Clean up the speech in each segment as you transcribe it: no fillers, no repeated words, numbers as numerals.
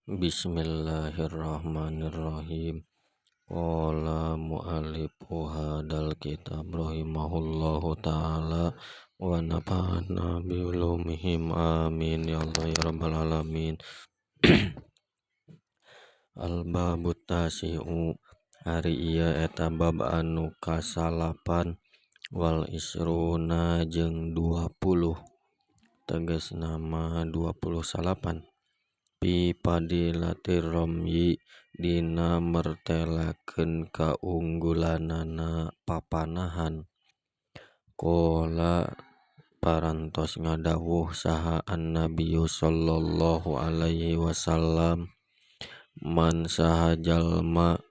Bismillahirrahmanirrahim. Qala mu'allifu hadal kitab rahimahullahu ta'ala wa nafa'ana bi ulumihim amin ya Allah ya rabbal alamin. Al-babu tasi'u ari ieu eta bab anu kasalapan wal isruna jeung 20 tegasna mah 29 fi fadilatir romyi dina mertelakeun kaunggulanana papanahan. Qala parantos ngadawuh saha an-nabiyyu sallallahu alaihi wasallam man saha jalma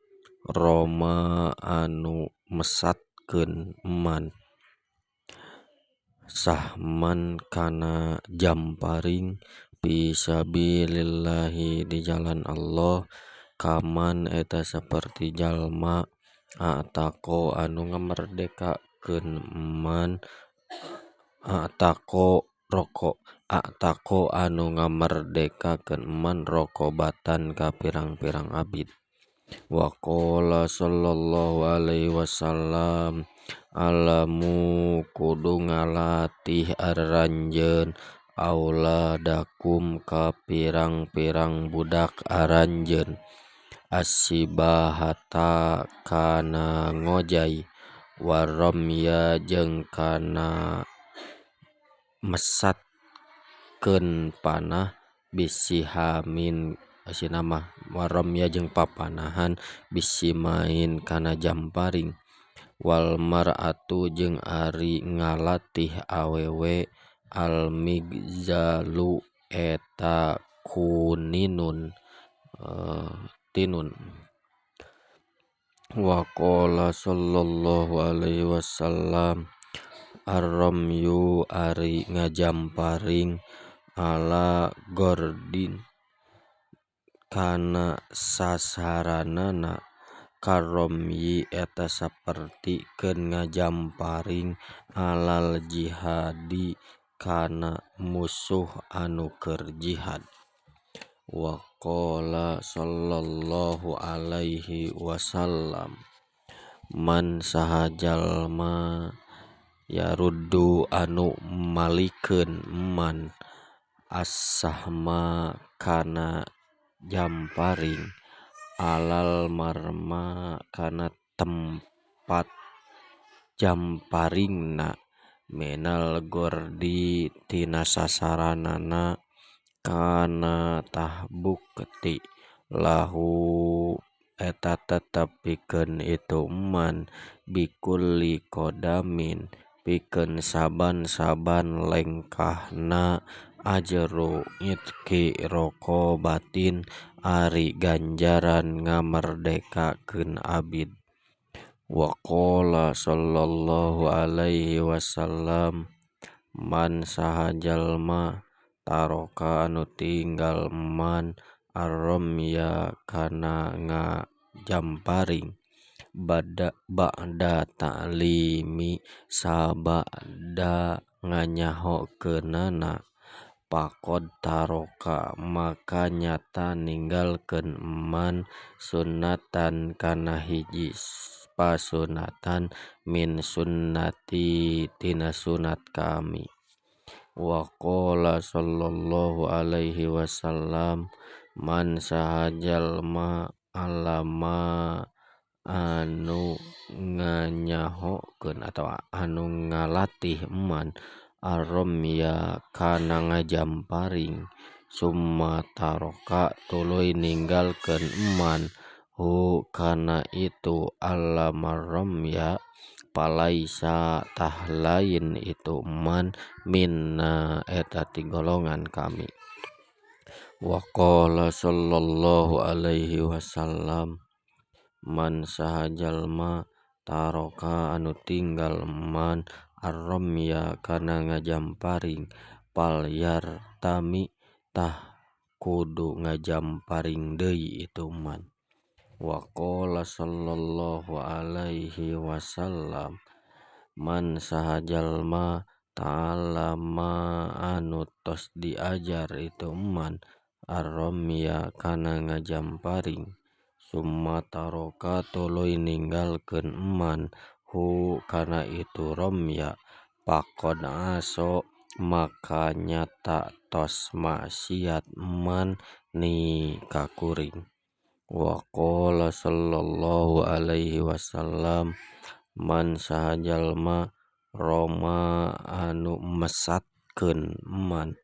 roma anu mesatkeun man sahman kana jamparing fi sabilillahi di jalan Allah kaman eta saperti jalma ataqo anu ngamerdekakeun man ataqo roko ataqo anu ngamerdekakeun man rokobatan ka pirang-pirang abid. Wa qala sallallahu alaihi wasallam alamu kudu ngalatih aranjeun auladakum ka pirang-pirang budak aranjeun as-sibahata kana ngojay warramya jeung kana mesatkeun panah bisihamin asinamah warramya jeung papanahan bisimain kana jamparing wal mar'atu jeung ari ngalatih awewe al-migzalu eta kuninun tinun. Wa qala sallallahu alaihi wasallam ar-ramyu ari ngajamparing ala gordin kana sasaranana karomyi eta saperti keun ngajamparing alal jihadi kana musuh anu keur jihad. Wa qala sallallahu alaihi wasallam man saha jalma yaruddu anu malikeun man as-sahma kana jamparing alal marma kana tempat jamparingna minal gordi tina sasaranana kana tah bukti lahu eta tetep pikeun itu man bikulli qadamin pikeun saban-saban lengkahna ajru itqi raqabatin ari ganjaran ngamerdekakeun abid. Wa qala sallallahu alaihi wasallam man saha jalma taroka anu tinggal man arramya kana ngajamparing ba'da ta'limi sabada nganyahokeunana faqad taroka maka nyata ninggalkeun man sunnatan kana hiji pasunatan min sunnati tina sunat kami. Wa qala sallallahu alaihi wasallam man saha jalma alama anu nganyahokeun atawa anu ngalatih man arramya kana ngajamparing summa taroka tuluy ninggalkeun man hu kana itu allama ramya palaisa tah lain itu man minna eta ti golongan kami. Wa qala sallallahu alaihi wasallam man saha jalma taroka anu tinggal man arramya kana ngajamparing fal yartami tah kudu ngajamparing deui itu man. Wa qala sallallahu alaihi wasallam man saha jalma ta'allama anu tos diajar itu man Arramya kana ngajamparing summa taroka tuluy ninggalkeun man hu kana itu ramya faqad aso maka nyata tos maksiat man ni ka kuring. Wa qala sallallahu alaihi wasallam man saha jalma roma anu mesatkeun man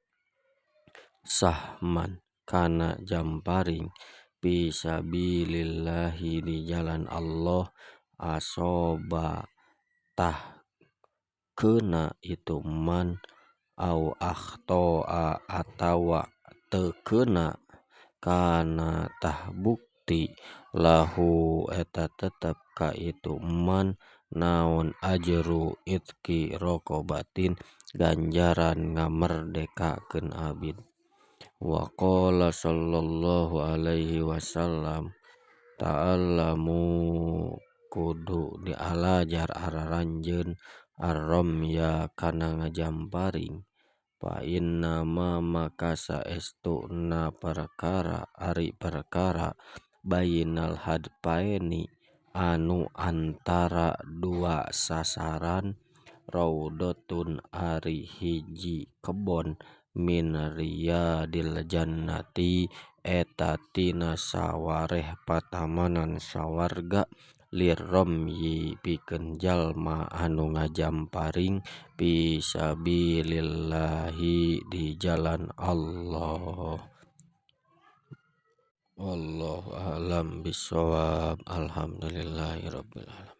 sahman kana jamparing fi sabilillahi di jalan Allah asoba tah keuna itu man au akhtoa atawa teu keuna kana tah bukti lahu eta tetep ka itu man naon ajru itqi raqabatin ganjaran ngamerdekakeun abid. Wa qala sallallahu alaihi wasallam ta'allamu kudu dialajar araranjeun arramya kana ngajamparing fa inna ma maka saestuna perkara ari perkara bainal hadfaini anu antara dua sasaran raudhatun ari hiji kebon min riyadil jannati eta tina sawareh patamanan sawarga lirramyi pikeun jalma anu ngajamparing fi sabilillahi di jalan Allah. Wallahu a'lam bishawab. Alhamdulillahirabbil alamin.